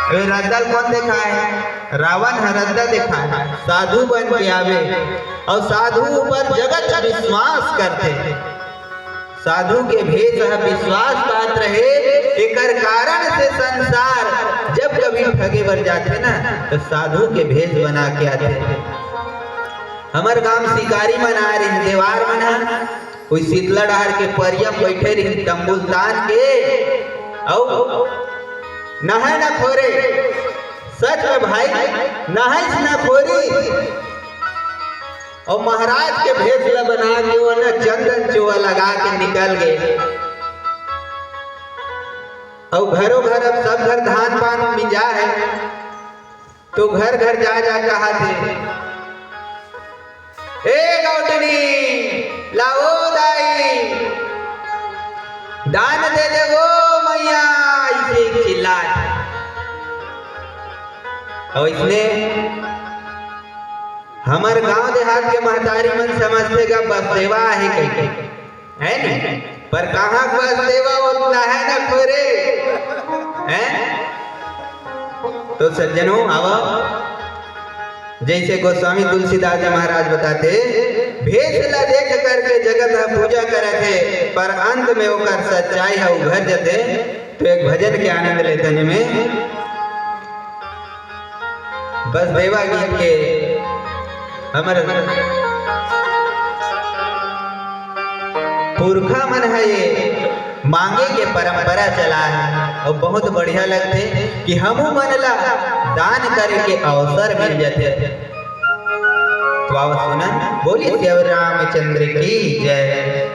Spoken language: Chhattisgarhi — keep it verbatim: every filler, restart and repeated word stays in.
ए रद्दा ल कोन देखाय? रावण ह रद्दा देखाय। साधु बन के आवे अउ साधु ऊपर जगत विश्वास करथे। साधु के भेष ह विश्वास पात्र हे, एकर कारण से संसार जब कभी ठगे बर जाथे ना, तो साधु के भेष बना के आथे। हमर गांव शिकारी मन आए रहिन, देवार मन ह, कोई शीतला डहार के परिया म बइठे रहिन, तंबू ल तान के, अउ नहाय न खोरे, सच में भाई, नहाइस न खोरिस, अउ महाराज के भेष ल बना के वो न चंदन चोवा लगा के निकल गे। अउ घरो घर अब सब घर धान पान मिंजा हे, तो घर घर जा जा कहाथे, "ए गौटनी, लाओ दाई, दान दे दे वो मैया," अइसे चिल्लात। अउ इसने हमर गांव देहात के महतारी मन समझथे गा बसदेवा आहे कहिके, है नी? पर कहाँ बसदेवा वो नहाय न खोरे, हैं? तो सज्जनों, आवा, जैसे गोस्वामी तुलसीदास जी महाराज बताथे, भेष ला देख करके जगत ह पूजा करत हे, पर अंत में ओकर सच्चाई ह उघर जथे। तो एक भजन के आनंद लेथन एमे। बसदेवा गीत के हमर पुरखा मन ह ये मांगे के परंपरा चलाय हे अउ बहुत बढ़िया लगथे कि हमू मन ला दान करे के अवसर मिल जथे। तो आवा सुनन, बोलिए सियावर रामचंद्र की जय।